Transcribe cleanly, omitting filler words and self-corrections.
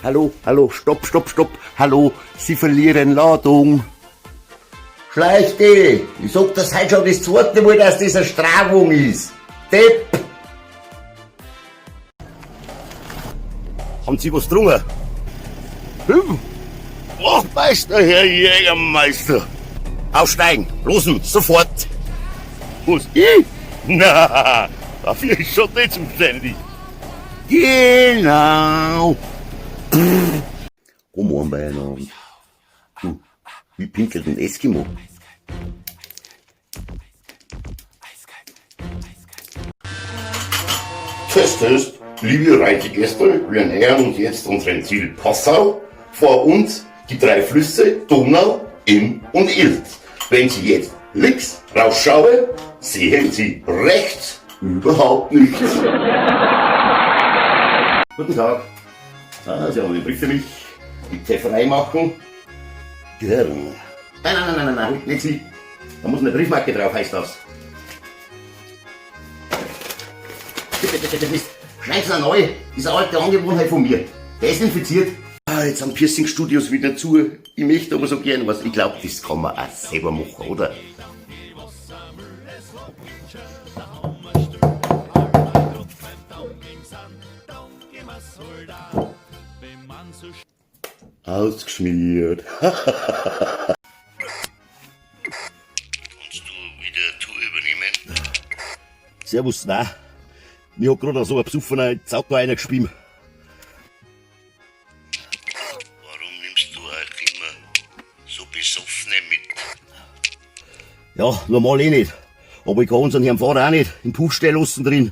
Hallo, hallo, stopp, stopp, stopp. Hallo, Sie verlieren Ladung. Schleich dich! Ich sag das heute schon das zweite Mal, dass das eine Stravung ist. Depp! Haben Sie was getrunken? Hm? Wachtmeister, Herr Jägermeister! Aussteigen! Losen, sofort! Was, ich? Na, dafür ist schon nicht zuständig. Genau! Guten Morgen beieinander. Du, wie pinkelt ein Eskimo? Test, Test. Liebe Reitegäste, wir nähern uns jetzt unserem Ziel Passau. Vor uns die drei Flüsse Donau, Inn und Ilz. Wenn Sie jetzt links rausschauen, sehen Sie rechts überhaupt nichts. Guten Tag. Ah, Sie haben einen Brief für mich. Bitte freimachen. Gern. Nein, nein, nein, nein, nein, nicht Sie. Da muss eine Briefmarke drauf, heißt das. Bitte, bitte, bitte, Mist. Schreib's noch neu. Ist eine alte Angewohnheit von mir. Desinfiziert. Ah, jetzt haben Piercing-Studios wieder zu. Ich möchte aber so gern was. Ich glaube, das kann man auch selber machen, oder? Ausgeschmiert. Kannst du wieder Tour übernehmen? Servus, nein. Mir hat gerade so ein Besoffener ins Auto reingespielt. Warum nimmst du auch immer so Besoffene mit? Ja, normal eh nicht. Aber ich kann unseren Herrn Fahrer auch nicht im Puff stehen lassen drin.